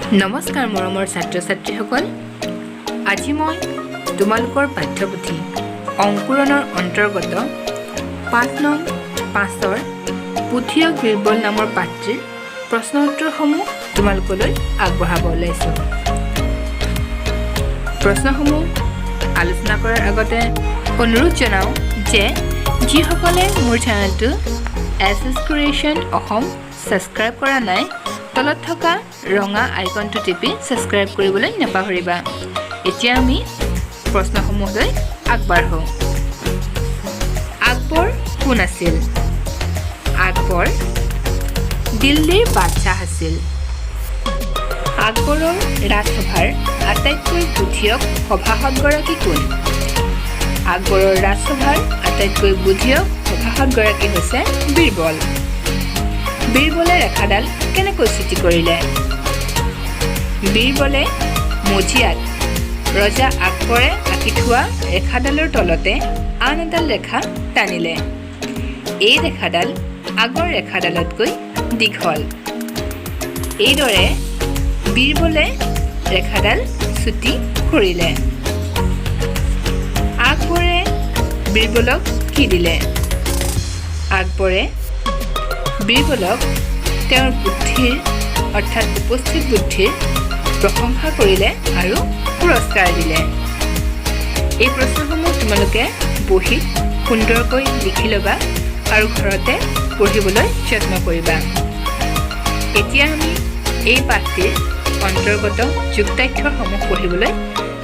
নমস্কাৰ মৰমৰ ছাত্ৰ ছাত্ৰীসকল, আজি মই তোমালোকৰ পাঠ্যপুথি অংকুৰণৰ অন্তৰ্গত পাঠ নং 5ৰ বুদ্ধিয়ক বীৰবল নামৰ পাঠটিৰ প্ৰশ্ন উত্তৰসমূহ তোমালোকলৈ আগবঢ়াব ওলাইছোঁ। প্ৰশ্নসমূহ আলোচনা কৰাৰ আগতে অনুৰোধ জনাওঁ যে যিসকলে মোৰ চেনেলটো S S creation Assam subscribe কৰা নাই, তলত থকা ৰঙা আইকনটো টিপি ছাবস্ক্ৰাইব কৰিবলৈ নাপাহৰিবা। এতিয়া আমি প্ৰশ্নসমূহলৈ আগবাঢ়োঁ। আকবৰ কোন আছিল? আকবৰ দিল্লীৰ বাদশ্বাহ আছিল। আকবৰৰ ৰাজসভাৰ আটাইতকৈ বুদ্ধিয়ক সভাসদগৰাকী কোন? আকবৰৰ ৰাজসভাৰ আটাইতকৈ বুদ্ধিয়ক সভাসদগৰাকী হৈছে বীৰবল। বীৰবলে ৰেখাডাল কেনেকৈ চুটি কৰিলে? বীৰবলে মজিয়াত ৰজা আকবৰে আঁকি থোৱা ৰেখাডালৰ তলতে আন এডাল ৰেখা টানিলে। এই ৰেখাডাল আগৰ ৰেখাডালতকৈ দীঘল। এইদৰে বীৰবলে ৰেখাডাল চুটি কৰিলে। আকবৰে বীৰবলক কি দিলে? আকবৰে বীৰবলক তেওঁৰ বুদ্ধিৰ, অৰ্থাৎ উপস্থিত বুদ্ধিৰ প্ৰশংসা কৰিলে আৰু পুৰস্কাৰ দিলে। এই প্ৰশ্নসমূহ তোমালোকে বহীত সুন্দৰকৈ লিখি ল'বা আৰু ঘৰতে পঢ়িবলৈ যত্ন কৰিবা। এতিয়া আমি এই পাঠটিৰ অন্তৰ্গত যুক্তাক্ষৰসমূহ পঢ়িবলৈ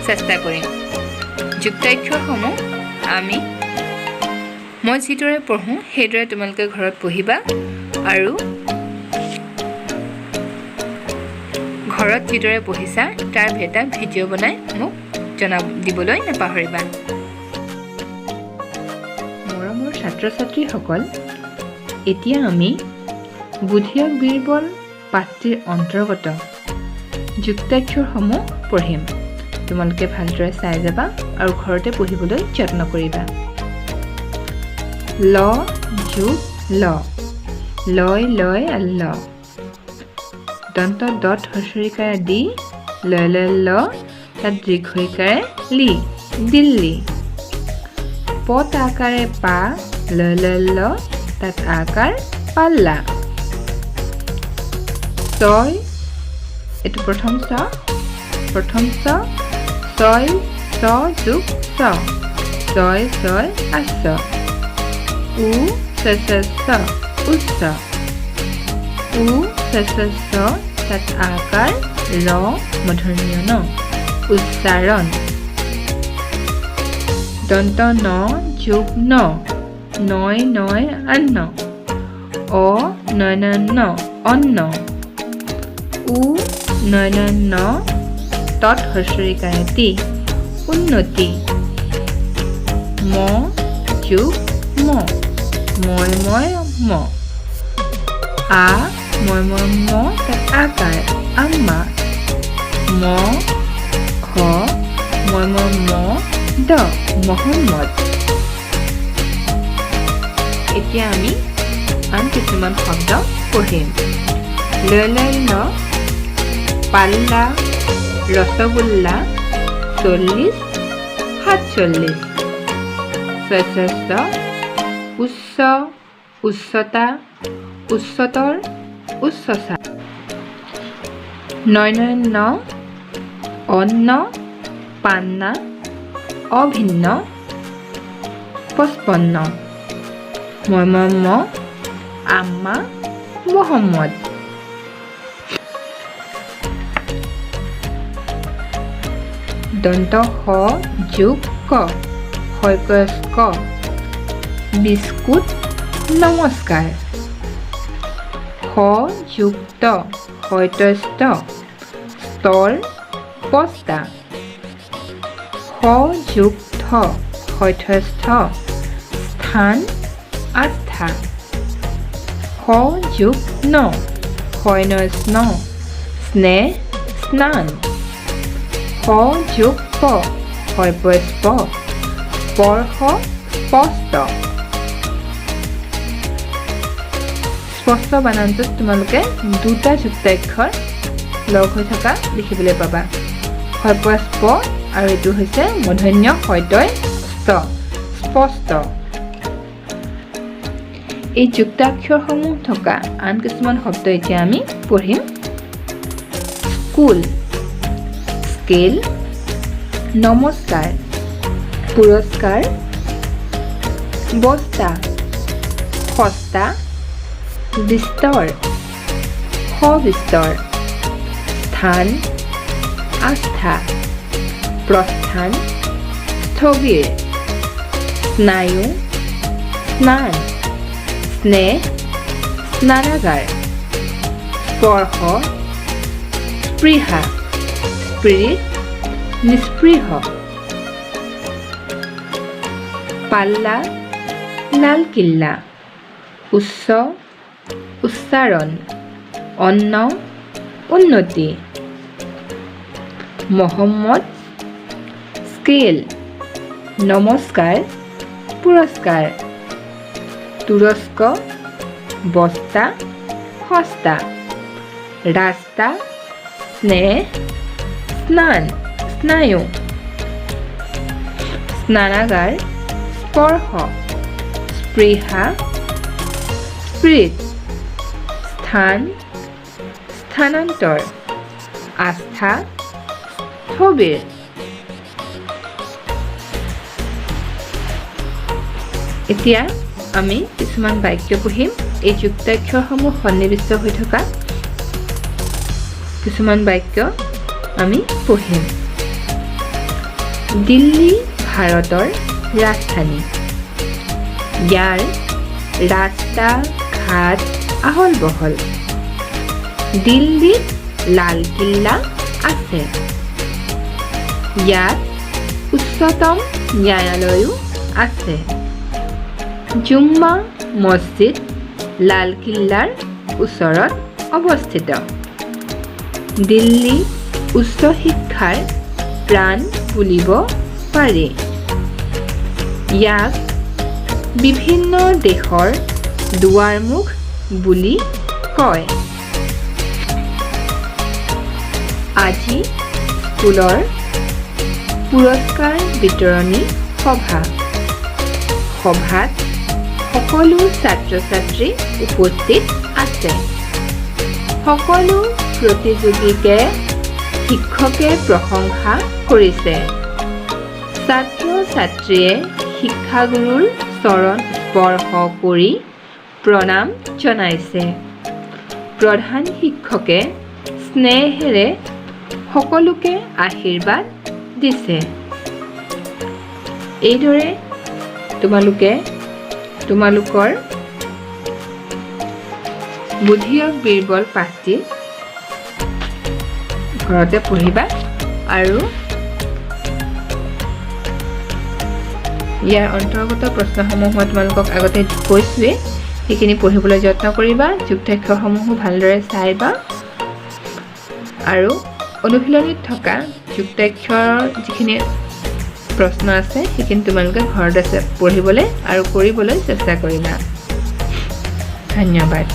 চেষ্টা কৰিম। যুক্তাক্ষৰসমূহ মই যিদৰে পঢ়োঁ, সেইদৰে তোমালোকে ঘৰত পঢ়িবা আৰু ঘৰত যিদৰে পঢ়িছা তাৰ এটা ভিডিঅ' বনাই মোক জনা দিবলৈ নাপাহৰিবা। মৰমৰ ছাত্ৰ ছাত্ৰীসকল, এতিয়া আমি বুদ্ধিয়ক বীৰবল পাঠটিৰ অন্তৰ্গত যুক্তাক্ষৰসমূহ পঢ়িম। তোমালোকে ভালদৰে চাই যাবা আৰু ঘৰতে পঢ়িবলৈ যত্ন কৰিবা। ল যোগ ল, লয় লয় ল। দন্ত দত হস্ৰইকাৰে দি, ল ল ল, তাত দীৰ্ঘইকাৰে লি, দিল্লী। প আকাৰে পা, ল ল ল, তাত আকাৰ, পাল্লা। ছয়, এইটো প্ৰথম চ, প্ৰথম চ, ছয় ছ যোগ ছ, ছয় ছয় আঠ। উ চ চ চ, উচ্চ। উ চ চ চ, তাত আকাৰ, ৰ মূৰ্ধন্য ন, উচ্চাৰণ। দন্ত ন যোগ ন, নয় নয় আন্ন। অ নয় ন ন, অন্ন। উ নয় ন ন, তৎ হস্ৰইকাৰে তি, উন্নতি। ম যোগ ম, ময় ময় ম। আ ময় ম ম, তাত আকাৰ, আম্মা। ম হ ময় ম ম দ, মহম্মদ। এতিয়া আমি আন কিছুমান শব্দ পঢ়িম। ল ল ল, পাল্লা, ৰসগোল্লা, 40, 47। চ চ চ, উচ্চ, উচ্চতা, উচ্চতৰ, উচ্চচা। নয় নয় ন, অন্ন, পান্না, অভিন্ন, 55। ম ম ম, আম্মা, মহম্মদ। দন্ত স যোগ ক, ক, বিস্কুট, নমস্কাৰ। স যোগ ত, স স্তৰ, বস্তা। স যোগ থ, স স্থান, আস্থা। স যোগ ন, স ন, স্নেহ, স্নান। স যোগ প, স স্পৰ্শ, স্পষ্ট। স্পষ্ট বানানটোত তোমালোকে দুটা যুক্তাক্ষৰ লগ হৈ থকা দেখিবলৈ পাবা। হৰপা স্প আৰু এইটো হৈছে মূৰ্ধন্য সত্যয় স্ত, স্পষ্ট। এই যুক্তাক্ষৰসমূহ থকা আন কিছুমান শব্দ এতিয়া আমি পঢ়িম। স্কুল, স্কেল, নমস্কাৰ, পুৰস্কাৰ, বস্তা, সস্তা, বিস্তৰ, সবিস্তৰ, স্থান, আস্থা, প্ৰস্থান, স্থবিৰ, স্নায়ু, স্নান, স্নেহ, স্নানাগাৰ, স্পৰ্শ, স্পৃহা, স্পিৰিট, নিস্পৃহ, পাল্লা, লালকিল্লা, উচ্চ, উচ্চাৰণ, অন্ন, উন্নতি, মহম্মদ, স্কেল, নমস্কাৰ, পুৰস্কাৰ, তুৰস্ক, বস্তা, সস্তা, ৰাস্তা, স্নেহ, স্নান, স্নায়ু, স্নানাগাৰ, স্পৰ্শ, স্পৃহা, স্পিৰিট, স্থান, স্থানান্তৰ, আস্থা, স্থবিৰ। এতিয়া আমি কিছুমান বাক্য পঢ়িম। এই যুক্তাক্ষৰসমূহ সন্নিৱিষ্ট হৈ থকা কিছুমান বাক্য আমি পঢ়িম। দিল্লী ভাৰতৰ ৰাজধানী। ইয়াৰ ৰাস্তা ঘাট আহল বহল। দিল্লীত লালকিল্লা আছে। ইয়াত উচ্চতম ন্যায়ালয়ো আছে। জুম্মা মছজিদ লালকিল্লাৰ ওচৰত অৱস্থিত। দিল্লী উচ্চ শিক্ষাৰ প্ৰাণ বুলিব পাৰি। ইয়াক বিভিন্ন দেশৰ দুৱাৰমুখ বুলি কয়। আজি স্কুলৰ পুৰস্কাৰ বিতৰণী সভা। সভাত সকলো ছাত্ৰ ছাত্ৰী উপস্থিত আছে। সকলো প্ৰতিযোগীকে শিক্ষকে প্ৰশংসা কৰিছে। ছাত্ৰ ছাত্ৰীয়ে শিক্ষাগুৰুৰ চৰণ স্পৰ্শ কৰি প্ৰণাম জনাইছে। প্ৰধান শিক্ষকে স্নেহেৰে সকলোকে আশীৰ্বাদ দিছে। এইদৰে তোমালোকে তোমালোকৰ বুদ্ধিয়ক বীৰবল পাঠটি ঘৰতে পঢ়িবা আৰু ইয়াৰ অন্তৰ্গত প্ৰশ্নসমূহ মই তোমালোকক আগতে কৈছোঁৱেই, সেইখিনি পঢ়িবলৈ যত্ন কৰিবা। যুক্তাক্ষৰসমূহো ভালদৰে চাইবা আৰু অনুশীলনীত থকা যুক্তাক্ষৰৰ যিখিনি প্ৰশ্ন আছে সেইখিনি তোমালোকে ঘৰত আছে পঢ়িবলৈ আৰু কৰিবলৈ চেষ্টা কৰিবা। ধন্যবাদ।